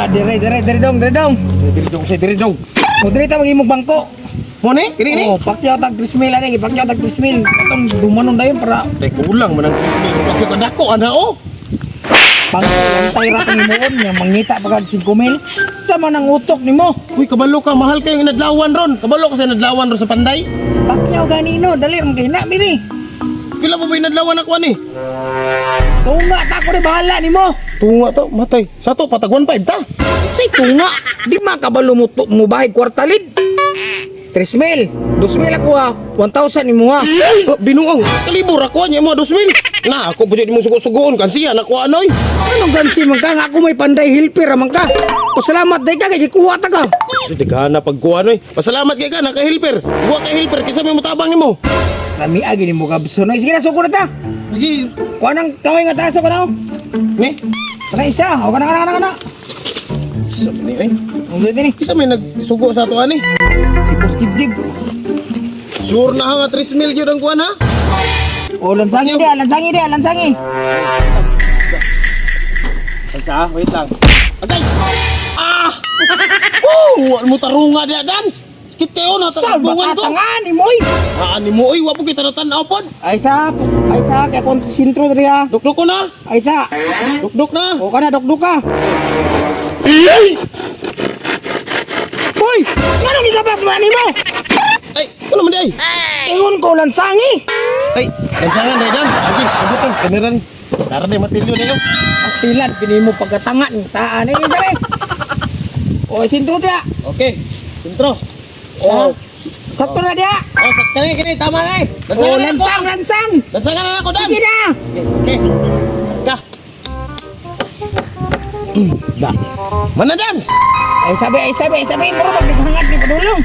Ah, dire dire dire dong, dire dong. Diri dong say diri dong. O dire ta maghimog bangko. Mo ni? Kini ni. Oh, pakyaw tag 3,000 ani, pakyaw tag 3,000. Atong dumanon dayon para Tay kulang man ang 3,000. Pakyo ka dako ana oh. pangantay ra kang himuon nga mangita pa kag 5,000. Sa man ang utok nimo? Uy, kabalo ka, mahal kayong inadlawan ron. Kabalo ka sa inadlawan ron sa Panday. Pakyaw ganino, dali ra man kay na miri. Pila pa ba inadlawan ako ani? Tunga ta ko ni bahala nimo. Tunga to, matay. Sa to patag 1.5 ta. Say tunga, di makabalo mo to, mo bahay kwartalid. 3,000, 2,000 ako ha, 1,000 nimo ha. Oh, binuang, kalibor ako niya mo 2,000. Na ako pud mo sugo-sugoon kan siya nakuha anoy. Anong gansi man ka nga ako may panday helper man ka. Pasalamat day ka kay gikuha ta ka. Dagana pagkuha noy. Pasalamat kay ka naka-helper. Wa kay helper kaysa may motabang nimo. Lami agi nimo gabson. Ay, sige na suko na ta. Sige, Kuha ng kamay nga taso ka na. Oh. ni. Saka isa, o kana kana kana kana. Sa ni ay. Ang dito ni. Kisa may nagsugo sa ato ani. Si Boss Jib Jib. Sure na nga 3,000 gyud ang kuan ha. O lansangi dia, lansangi dia, lansangi. Isa, wait lang. Agay. Ah! Woo, wa mo tarunga dia dams. Sakit kayo na Sa tagbungan ko. bakatangan ni moy. Ah, ni mo oy, wa po kita tan-aw pod. Ay sa, ay sa kay kon sintro diri ha. Dukduk ko na. Ay sa. Dukduk na. O kana dukduk ka. Hoy, nganong gigabas man nimo? Ay, ano man di ay? Ingon ko lansangi. Ay, lansangan dai dams. Agi, abutan kamera ni. Tara dai matilyo dai. Pastilan pinimo pagkatangan taan eh sabi. O sintro dia. Okay. Intro. O. Sakto na dia. Oh, kani kani tama na eh. O lansang lansang. Lansangan na ako dam. Sige na. Okay. Ka. Da. Mana dams? Ay sabi, ay sabi, ay sabi, muro magnaghangad ni padulong.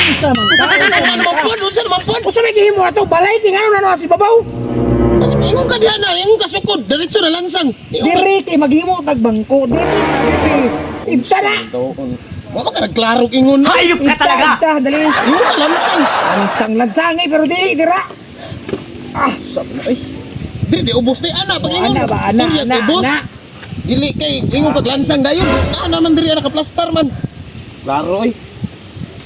Unsa man ka? Ano man pod? Unsa man pod? Unsa may gihimo na to? Balay kay ngano na si babaw? Ingon ka diha na, ingon ka sukod, diretso na lansang. Ingon ka. Diri kay maghimo tag bangko, diri na diri. Ibta na. Wa ka nagklaro ingon. Hayop ka Ibta, talaga! ibta, dali. Ingon ka lansang. Lansang lansang eh, pero dili dira. Ah, sabi na ay. Dili di ubos ni ana pag ingon. Ana ba ana Surya, ana ubos. ana. Dili kay ingon pag lansang dayon. Na naman diri ana ka plastar man. Klaro oy.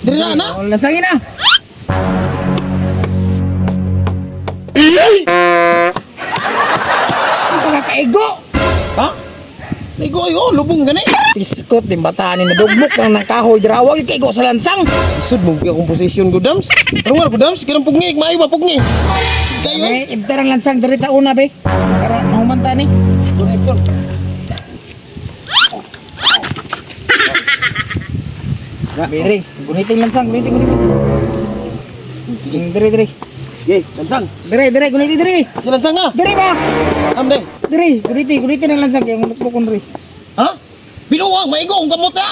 Diri na ana. Oh, lansangin na. Ang pagkakaigo. Ha? Igo ay oh, lubong gani. Piskot din bataan ni nadugmok lang ng kahoy dira. Wag kaigo sa lansang. Isod mo akong posisyon ko dams. Ano nga ko dams? Kirang pugni, maayo ba pugni? Kayo. Eh, ibta ng lansang diri ta una be. Para mahumanta ni. Diri, guniting lansang, guniting guniting. Diri diri. Ye, lansang. Diri diri guniting diri. Ye, lansang na. Diri ba? Amde. Diri, guniting guniting ang lansang kay ngunot ko diri. Ha? Binuang maigo ang gamot na.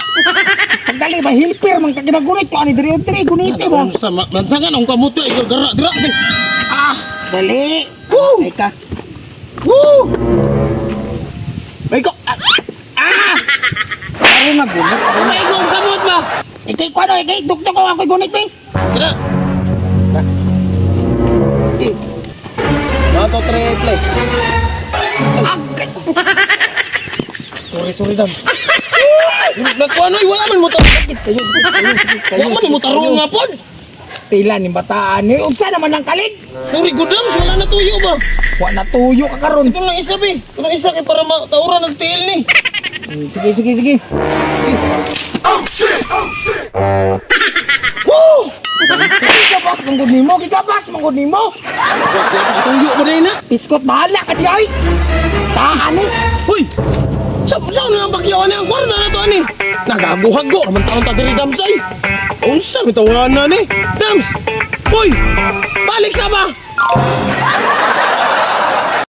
Pagdali ba hilper man kag gunit ko ani diri diri guniti ba. Unsa lansangan ang kamot ya ikaw gara dira. Ah! Dali. Woo! Teka. Woo! Maigo. Ah! Ah! Pero nga gunit. Maigo ang kamot ba? Ikay kuano ikay dugtong ko ako gunit be. Kira. Eh. Mato triple. Agay. Sorry, sorry dam. Nagkuano ay wala man mo ta. Sakit kayo, sakit kayo, sakit kayo. Wala man mo tarong nga pod. Stila ni bataan ni unsa naman ang kalid? Sorry, good dams, wala na tuyo ba? Wa na tuyo ka karon. Ito lang isa be. Ito lang isa kay para matauran ang tiil ni. Sige sige sige. Woo! Gigabas man gud nimo, gigabas man gud nimo. Boss, na tuyo ba na? Piskot bahala ka di ay. Taan ni. Uy! Sa na lang bakyawan ni ang kwarta na to ani. Nagaguhago raman taon ta diri dams ay. Unsa mi tawanan ni? Dams. Uy! Balik sa ba?